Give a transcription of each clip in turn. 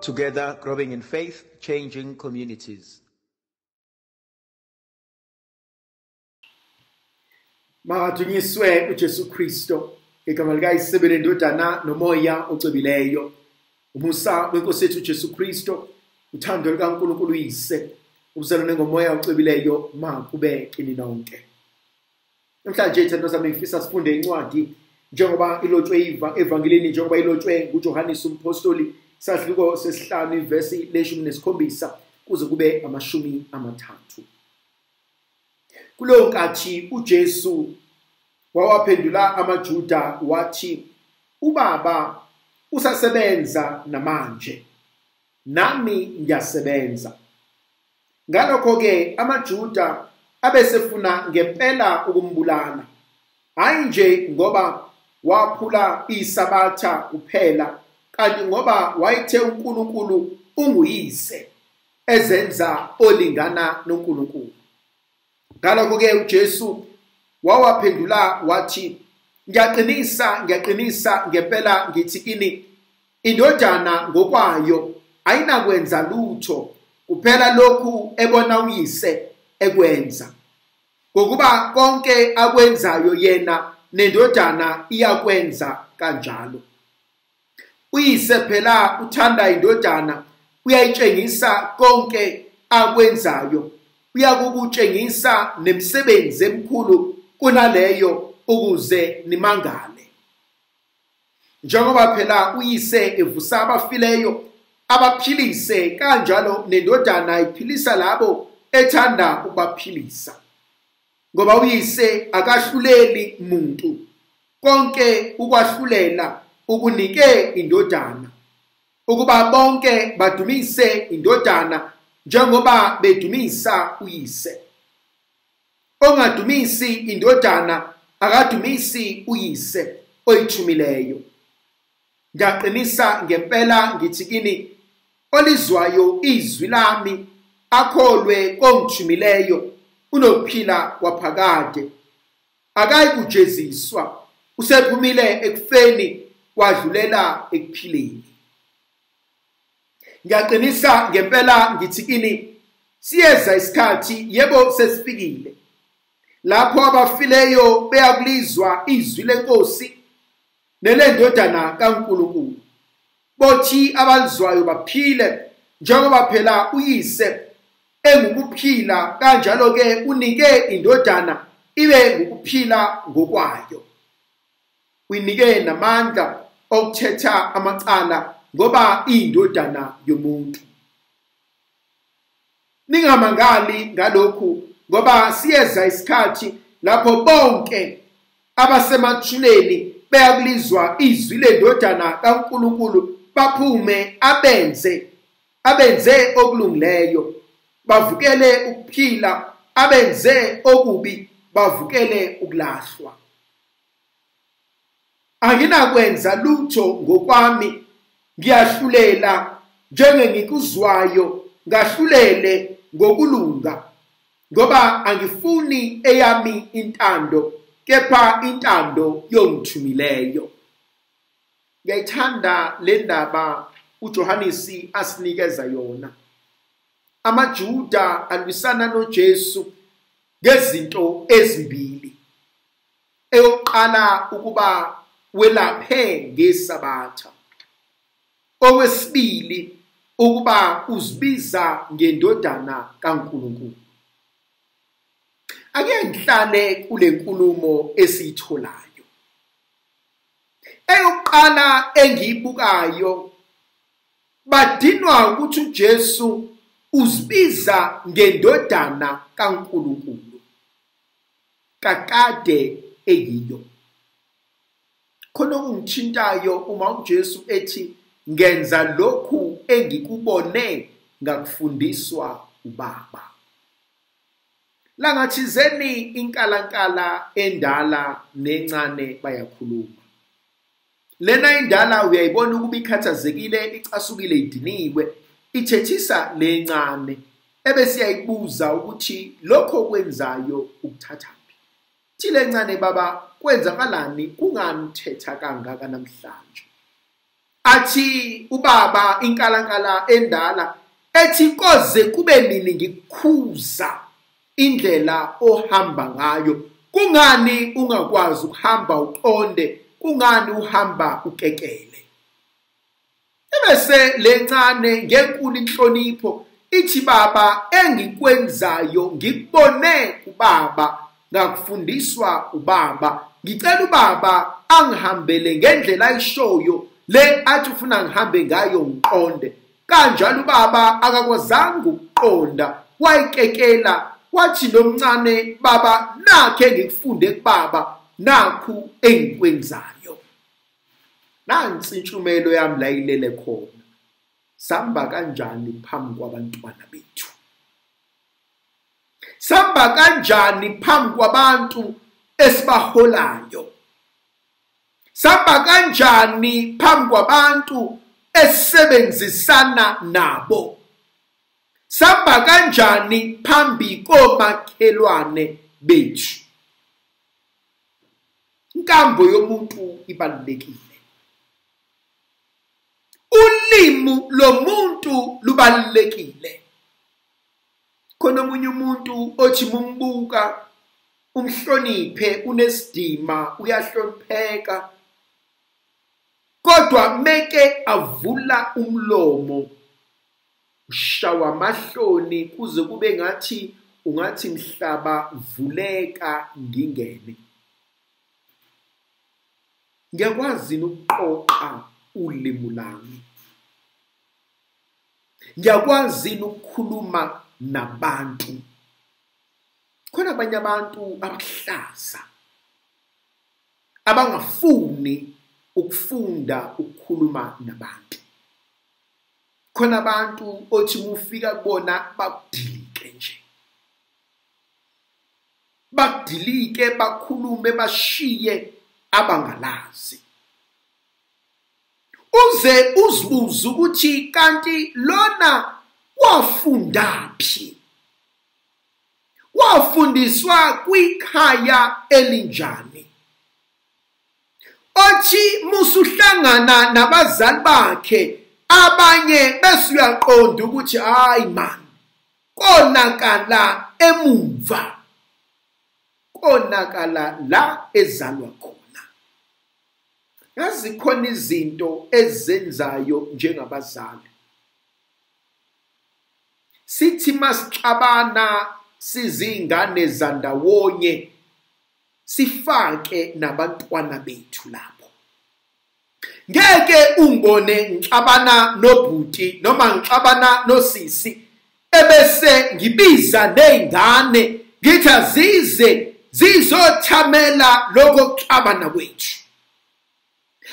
Together, growing in faith, changing communities. Makadunyiswe uJesu Kristo, igama likaYise lendodana nomoya ocwebileyo. Umusa wenkosi yethu uJesu Kristo, uthando lukaNkulunkulu uYise, ubuzalwane ngomoya ocwebileyo makube kini nonke. Namhlanje thando sami ngifisa sifunde incwadi njengoba ilotshwe evangelini, njengoba ilotshwe nguJohannes umpostoli, sahluko sesihlanu ivesi le-17 kuze kube 30. Kuleyo nkathi uJesu wawaphendula amaJuda wathi, "Ubaba usasebenza namanje, nami ngiyasebenza." Ngalokho-ke amaJuda abesefuna ngempela ukumbulala, hhayi nje ngoba waphula iSabatha kuphela, kanti ngoba wayethe uNkulunkulu unguyise, ezenza olingana noNkulunkulu. Ngalokho-ke uJesu wawaphendula wathi, "Ngiyaqinisa, ngiyaqinisa ngempela ngithi kini, indodana ngokwayo ayinakwenza lutho kuphela lokhu ebona uyise ekwenza, ngokuba konke akwenzayo yena nendodana iyakwenza kanjalo. Uyise phela uthanda indodana, uyayitshengisa konke akwenzayo, uyakukutshengisa nemisebenzi emikhulu kunaleyo ukuze nimangale. Njengoba phela uyise evusa abafileyo abaphilise, kanjalo nendodana iphilisa labo ethanda ukubaphilisa. Ngoba uyise akahluleli muntu, konke ukwahlulela ukunike indodana, ukuba bonke badumise indodana njengoba bedumisa uyise. Ongadumisi indodana akadumisi uyise oyithumileyo. Ngiyaqinisa ngempela ngithi kini, olizwayo izwi lami akholwe kongithumileyo unokuphila kwaphakade, akayikujeziswa, usephumile ekufeni wadlulela ekuphileni. Ngiyaqinisa ngempela ngithi kini, siyeza isikhathi, yebo sesifikile, lapho abafileyo beyakulizwa izwi lenkosi nelendodana kaNkulunkulu, bothi abalizwayo baphile, njengoba phela uyise engukuphila, kanjalo-ke unike indodana ibe ngukuphila ngokwayo. Uyinike namandla okuthetha amacala, ngoba iyindodana yomuntu. Ningamangali ngalokhu, ngoba siyeza isikhathi lapho bonke abasemathuneni beyakulizwa izwi lendodana kaNkulunkulu, baphume abenze okulungileyo, bavukele ukuphila, abenze okubi bavukele ukulahlwa. Anginakwenza lutho ngokwami, ngiyahlulela njengengikuzwayo, ngahlulele ngokulunga, ngoba angifuni eyami intando, kepha intando yongithumileyo." Ngiyayithanda le ndaba uJohannes asinikeza yona. AmaJuda alwisana noJesu ngezinto ezimbili. Eyokuqala, ukuba welaphe ngeSabatha. Okwesibili, ukuba uzibiza ngendodana kaNkulunkulu. Ake ngihlale kule nkulumo esiyitholayo. Eyokuqala engiyibukayo, badinwa ukuthi uJesu uzibiza ngendodana kaNkulunkulu kakade eyiyo. Khona okungithintayo uma uJesu ethi, "Ngenza lokhu engikubone ngakufundiswa ubaba." Langathizeni inkalankala endala nencane bayakhuluma. Lena indala uyayibona ukuba ikhathazekile, icasukile, idiniwe, ithethisa lencane, ebese iyayibuza ukuthi lokho okwenzayo ukuthathaphi. Thile ncane, baba, kwenzakalani? Kungani uthetha kangaka namhlanje? Athi ubaba inkalankala endala ethi koze kube nini ngikukhuza indlela ohamba ngayo, kungani ungakwazi ukuhamba uqonde, kungani uhamba ukekele? Ebese lencane ngenkulu inhlonipho ithi baba engikwenzayo ngikubone kubaba, ngakufundiswa ubaba, ngicela ubaba angihambele ngendlela ayishoyo le athi ufuna ngihambe ngayo ngiqonde. Kanjalo ubaba akakwazanga ukuqonda, wayikekela, wathi lomncane baba nakhe ngikufunde kubaba, nakhu engikwenzayo. Nansi intshumelo yami la ilele khona. Samba kanjani phambi kwabantwana bethu? Samba kanjani phambi kwabantu esibaholayo? Samba kanjani phambi kwabantu esebenzisana nabo? Samba kanjani phambi komakhelwane bethu? Inkambo yomuntu ibalulekile. Ulimi lomuntu lubalulekile. Khona omunye umuntu othi mumbuka umhloniphe, unesidima, uyahlonipheka, kodwa meke avula umlomo ushawa amahloni kuze kube ngathi ungathi mhlaba vuleka ngingene. Ngiyakwazi ukuqoqa ulimi lami, ngiyakwazi ukukhuluma nabantu. Khona abanye abantu abahlaza abangafuni ukufunda ukukhuluma nabantu. Khona abantu othi mufika kubona bakudilike nje, bakudilike, bakhulume bashiye abangalazi. Uze uzibuze ukuthi kanti lona wafundaphi, wafundiswa kwikhaya elinjani? Othi musuhlangana nabazali bakhe abanye bese uyaqonda ukuthi hayi man, konakala emumva, konakala la ezalwa khona. Yazi khona izinto ezenzayo njengabazali. Sithi masixabana sizingane zandawonye sifake nabantwana bethu lapho. Ngeke ungibone ngixabana nobhuti noma ngixabana nosisi ebese ngibiza nezingane ngithi azize zizothamela lokho kuxabana kwethu.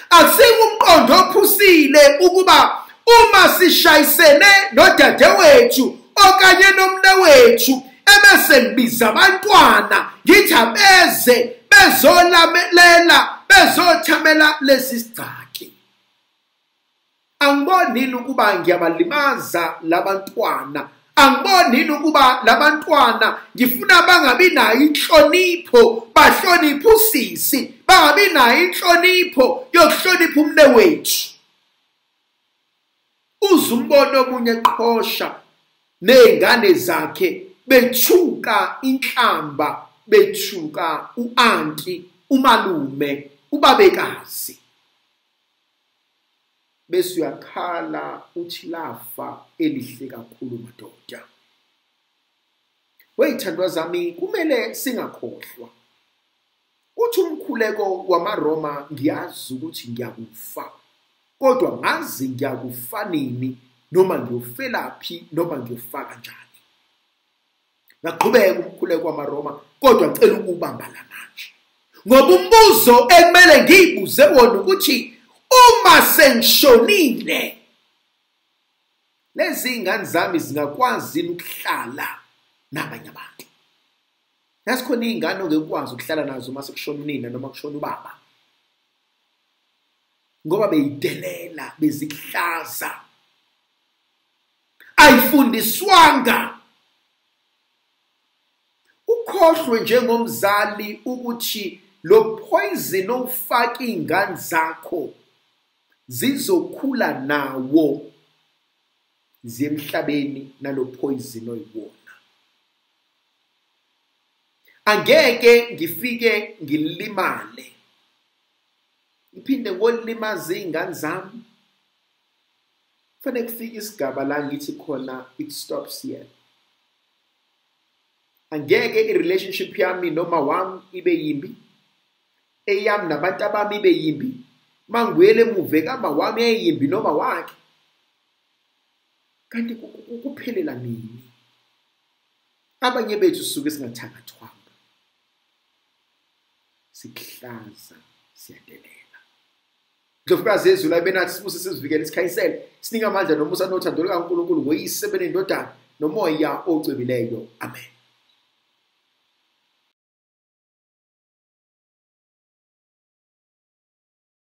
Akusiko umqondo ophusile ukuba uma sishayisene nodadewethu okanye nomnewethu ebese ngibiza abantwana ngithi abeze bezolamelela bezothamela lesi sigcaki. Angiboni ukuba ngiyabalimaza labantwana, angiboni ukuba labantwana ngifuna bangabi nayo inhlonipho, bahloniphe usisi, bangabi nayo inhlonipho yokuhlonipha umnewethu. Uze umbone omunye eqhosha nezingane zakhe bethuka inhlamba, bethuka uanti, umalume, ubabekazi. Bese uyakhala uthi lafa elihle kakhulu madoda. Weyithandwa zami, kumele singakhohlwa uthi umkhuleko wamaRoma, ngiyazi ukuthi ngiyakufa, kodwa ngazi ngiyakufa nini, noma ngiyofelaphi, noma ngiyofa kanjani. Ngaqhubeka umkhuleko wamaRoma, kodwa ngicela ukubamba la manje, ngoba umbuzo ekumele ngiyibuze wona ukuthi uma sengishonile lezi ingane zami zingakwazi ukuhlala nabanye abantu? Yasikhona iy'ngane ongekwazi ukuhlala nazo uma sekushona unina noma kushona ubaba, ngoba beyidelela, bezikuhlaza, ayifundiswanga. Ukhohlwe njengomzali ukuthi lo poison owufaka iy'ngane zakho Zizokhula nawo ziyemhlabeni nalo poison oyiwona. Angeke ngifike ngilimale ngiphinde ngolimaza iy'ngane zami. Kufanele kufike isigaba la ngithi khona it stops here. Angeke i-relationship yami noma wami ibe yimbi, eyami nabantu abami ibe yimbi. Mangibuyele emuva kama wami yayimbi noma wakhe. Kanti kuphelela nini? Abanye bethu sisuke singathakathwanga, sikuhlaza, siyadelela. Ndlovukazi yezulu ayibe nathi, sibuse, sizivikele, sikhanyisele, sinike amandla nomusa nothando lukaNkulunkulu ngoYise benendodana noMoya ocwebileyo. Amen.